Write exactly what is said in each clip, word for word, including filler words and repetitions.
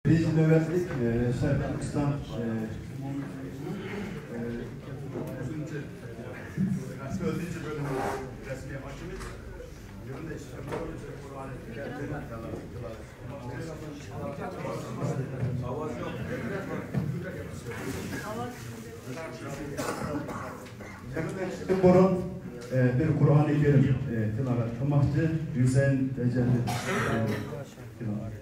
بىرىنچى نۆۋەتلىك، ئە، شەرقىي تۈركىستان، ئە، ئە، تۆتىنچى، تۆتىنچى بۆلۈمى رەسمىي ئاچىمىز. بۇرۇن، ئە، بىر قۇرئانى كەرىم، ئە، تىلاۋەت قىلماقچى ھۈسەيىن رەجەپى، ئە، تىلاۋەت.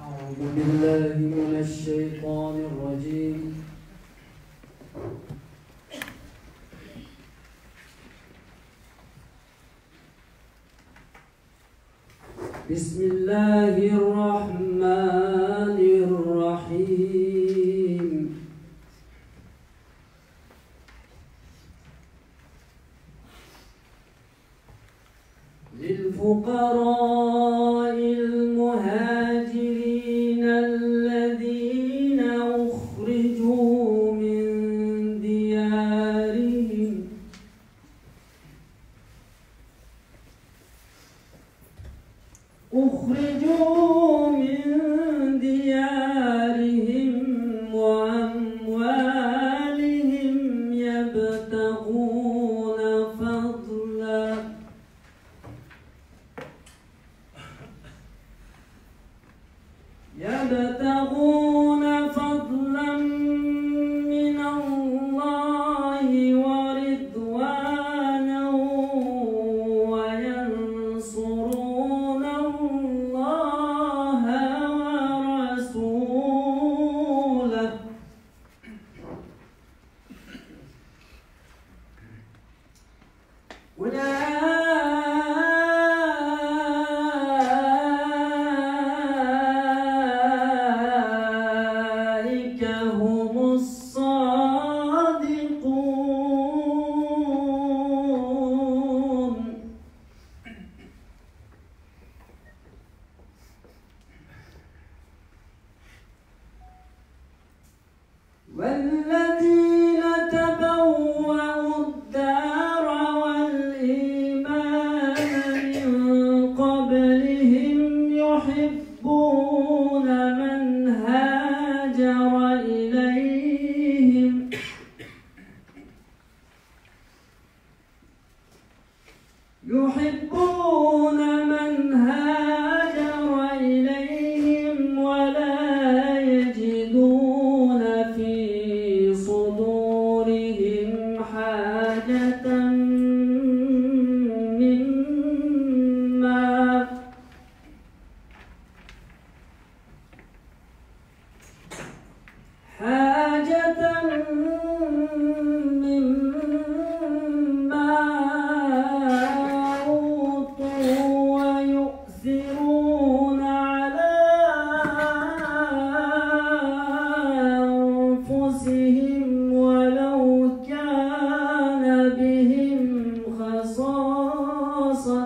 أعوذ بالله من الشيطان الرجيم. بسم الله الرحمن الرحيم. للفقراء المهاجرين الذين أخرجوا من ديارهم أخرجوا من ديارهم وأموالهم يبتغون فضلا يبتغون فضلا من الله ورضوانا وينصرون الله ورسوله أولئك هم الصادقون. والذين تبوأوا الدار والإيمان من قبلهم يحبون من هاجر إليهم يحبون من هاجر إليهم ولا يجدون في صدورهم حاجة مما حاجة مما أوتوا ويؤثرون على أنفسهم ولو كان بهم خصاصة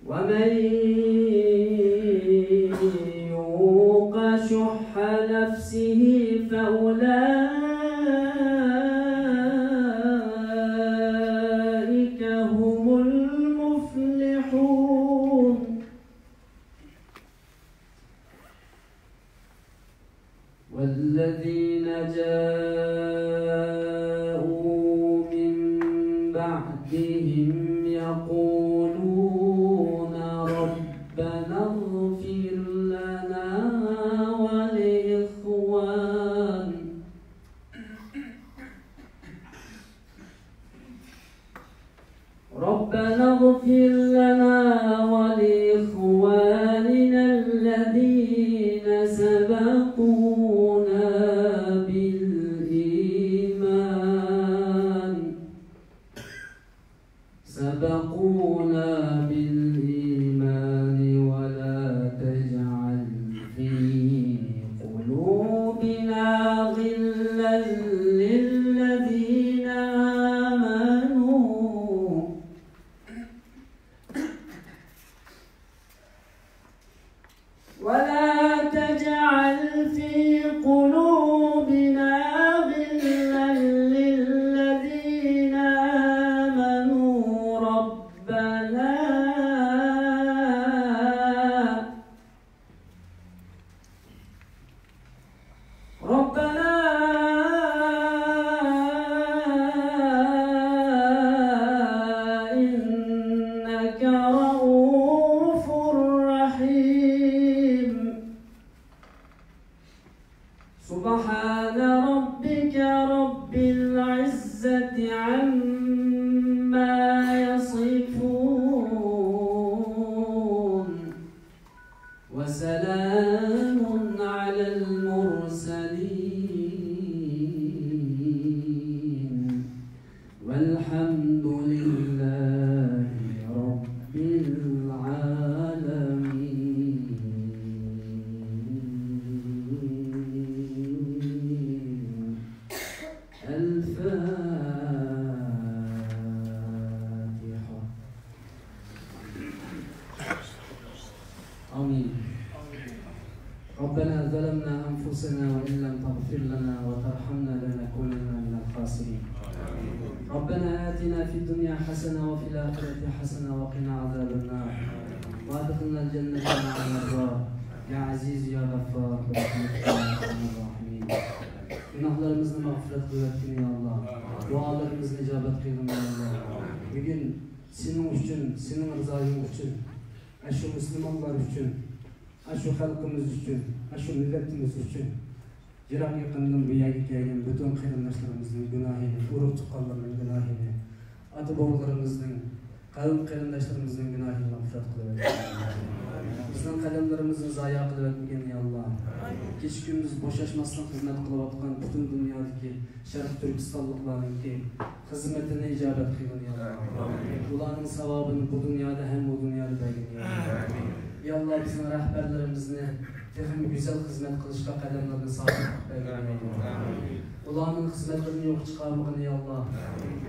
ومن يوق شح نفسه فأولئك هم المفلحون. والذين جاءوا من بعدهم يقولون ربنا اغفر لنا ولإخوان ربنا اغفر لنا ولإخواننا الذين سبقونا بالإيمان سبقونا بالإيمان ولا تجعل في قلوبنا غلا للذين آمنوا ربنا ظلمنا أنفسنا وإن لم تغفر لنا وترحمنا لنكونن من الخاسرين. ربنا آتنا في الدنيا حسنة وفي الآخرة حسنة وقنا عذاب النار. وأدخلنا الجنة مع الأبرار. يا عزيز يا غفار برحمتك يا أرحم الراحمين. گۇناھلىرىمىزنى مەغپىرەت قىلىۋەتكىن يا ئاللا. دۇئالىرىمىزنى ئىجابەت قىلغىن يا ئاللا. بۈگۈن سېنىڭ ئۈچۈن، سېنىڭ رىزايىڭ ئۈچۈن، ئاشۇ مۇسۇلمانلار ئۈچۈن، ئاشۇ خەلقىمىز ئۈچۈن، ئاشۇ مىللىتىمىز ئۈچۈن يىراق يېقىندىن بۇ يەرگە كەلگەن پۈتۈن قېرىنداشلىرىمىزنىڭ گۇناھىنى، ئۇرۇق تۇغقانلىرىنىڭ گۇناھىنى، ئاتا بوۋىلىرىمىزنىڭ، قەۋم قېرىنداشلىرىمىزنىڭ گۇناھىنى مەغپىرەت قىلىۋەتكىن. بىزنىڭ قەدەملىرىمىزنى زايا قىلىۋەتمىگىن يا ئاللا. كېچە كۈندۈز بوشاشماستىن خىزمەت قىلىۋاتقان پۈتۈن دۇنيادىكى شەرقىي تۈركىستانلىقلارنىڭكى خىزمىتىنى ئىجابەت قىلغىن يا ئاللا. ئۇلارنىڭ ساۋابىنى بۇ دۇنيادا ھەم ئۇ دۇنيادا بەرگىن يا ئاللا. يا ئاللا، بىزنىڭ رەھبەرلىرىمىزنى تېخىمۇ گۈزەل خىزمەت قىلىشقا قەدەملىرىنى سابىت قىلىپ بەرگىن يا ئاللا. ئۇلارنىڭ خىزمەتلىرىنى يوققا چىقارمىغىن يا ئاللا.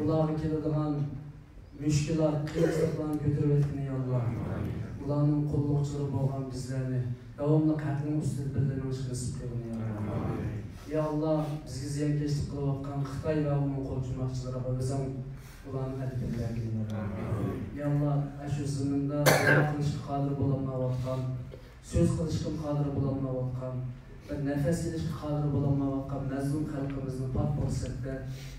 ئۇلارغا كېلىدىغان مۈشكۈلات، قىيىنچىلىقلارنى كۆتۈرۈۋەتكىن يا ئاللا. ئۇلارنىڭ قۇللۇقچىلىرى بولغان بىزلەرنى داۋاملىق ھەقنىڭ ئۈستىدە بىللە مېڭىشقا نېسىپ قىلغىن يا ئاللا. يا ئاللا، بىزگە زىيانكەشلىك قىلىۋاتقان خىتاي ۋە ئۇنىڭ قولجۇماقچىلىرىغا ئۆزۈڭ ئۇلارنىڭ ئەدىپىنى بەرگىن يا ئاللا. يا ئاللا، ئاشۇ زېمىندا دۇئا قىلىشقا قادىر بولالمايۋاتقان، سۆز قىلىشقىمۇ قادىر بولالمايۋاتقان، بىر نەپەس ئېلىشقا قادىر بولالمايۋاتقان مەزلۇم خەلقىمىزنى پاك پۇرسەتتە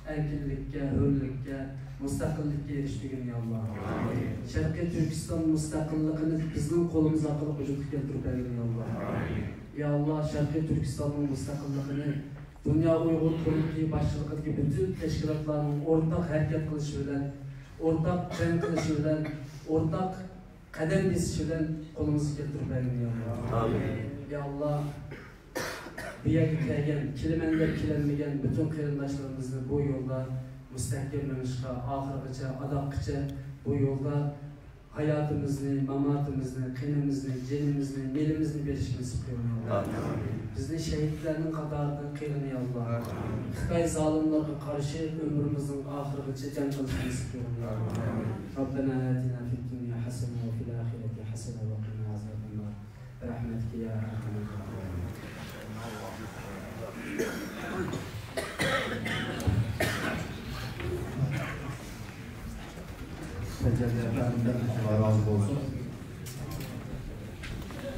ئەركىنلىككە، ھۆرلۈككە، مۇستەقىللىككە ئېرىشتۈرگىن يا ئاللا. شەرقىي تۈركىستان مۇستەقىللىقىنى بىزنىڭ قولىمىز ئارقىلىق ۋۇجۇدقا كەلتۈرۈپ بەرگىن يا ئاللا. يا ئاللا، شەرقىي تۈركىستاننىڭ مۇستەقىللىقىنى دۇنيا ئۇيغۇر قۇرۇلتىيى باشچىلىقىدىكى پۈتۈن تەشكىلاتلارنىڭ ئورتاق ھەرىكەت قىلىشى بىلەن، ئورتاق جەڭ قىلىشى بىلەن، ئورتاق قەدەم بېسىشى بىلەن قولىمىزغا كەلتۈرۈپ بەرگىن يا ئاللا. ئامىن. يا ئاللا، بۇ يەرگە كەلگەن، كېلىمەن دەپ كېلەلمىگەن پۈتۈن قېرىنداشلىرىمىزنى بۇ يولدا مۇستەھكەم مېڭىشقا، ئاخىرغىچە، ئاداققىچە بۇ يولدا ھاياتىمىزنى، ماماتىمىزنى، قېنىمىزنى، جېنىمىزنى، مېلىمىزنى بېرىشكە نېسىپ قىلغىن يا ئاللا. ئامىن. بىزنى شەھىدلەرنىڭ قاتارىدا قىلغىن يا ئاللا. ئامىن. خىتاي زالىملىرىغا قارشى ئۆمرىمىزنىڭ ئاخىرىغىچە جەڭ قىلىشنى نېسىپ قىلغىن يا ئاللا. ربنا آتنا في الدنيا حسنة وفي الآخرة حسنة وقنا عذاب النار. برحمتك يا أرحم الراحمين. تەجەللى ئەپەندىمدىن خۇدا رازى بولسۇن.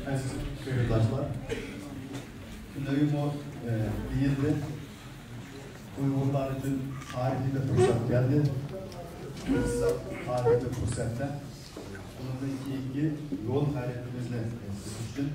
ئەزىز قېرىنداشلار، كۈنلىرىمۇ، ئە، دېيىلدى. ئۇيغۇرلار ئۈچۈن تارىخىي بىر پۇرسەت كەلدى. تارىخىي بىر پۇرسەتتە بۇنىڭدىن كېيىنكى يول خەرىتىمىزنى سىز ئۈچۈن